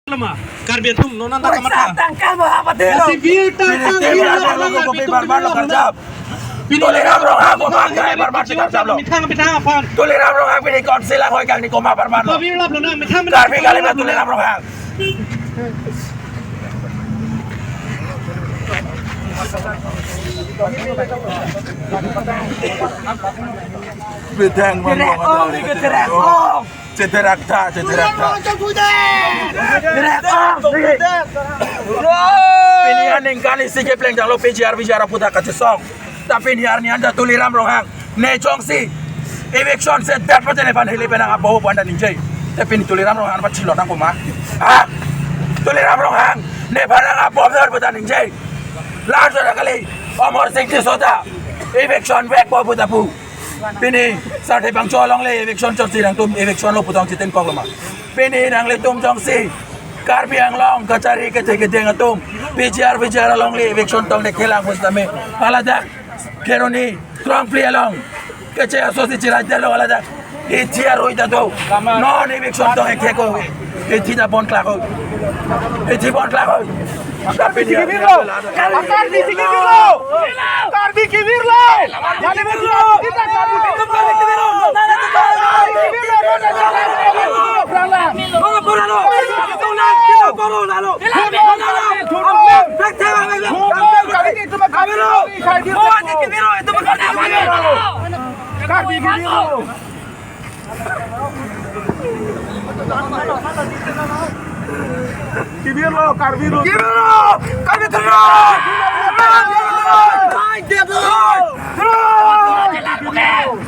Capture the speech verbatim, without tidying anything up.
Lama, Karbi atum, non anta kamatha. Tangka ba apa deh? Masih bir tangka, pini bir tangka, lo, lo, lo, lo, lo, lo, lo, lo. Tuliram Ronghang komat kai, bar bar kita jam lo. Mithang, mithang aphan. Tuliram Ronghang pini council lang hoi kang ni komat bar bar lo. Mithang, mithang. Karbi kali ba Tuliram Ronghang. Bidang man. Direct on, direct on. Chetherak tha, chetherak tha. Pini aningkan isi kepleng janglo P G R V G R aputhak kachesong. Ta pini arni anta Tuliram Ronghang ne jongsi eviction sedet pute nephan hili penang abo pon ta ningje. Te pini Tuliram Ronghang pachilo nang komat. Ha? Tuliram Ronghang nephan nang abo pon ta ningje. Laso kali Amarsing Tisso ta eviction vekpo puta pu. Pini, sar thepang cholong le eviction chotsi nangtum eviction lo putong chitin kok lama. Pini nanglitum jongsi Karbi Anglong kachari kethe kedeng atum P G R V G R along le eviction tong de kelang pusitame. Haladak Kheroni Krongpli along keche asosi chirai delo haladak. Hithi aroi ta do. Non eviction tong ekheko. Hithi ta bon klak ho. Hithi bon klak ho. Karbi kibirlo. Karbi kibirlo. Karbi kibirlo. Karbi kibirlo. Karbi kibirlo. Kibirlo, Karbi lo. Kibirlo, Karbi terus. Terus.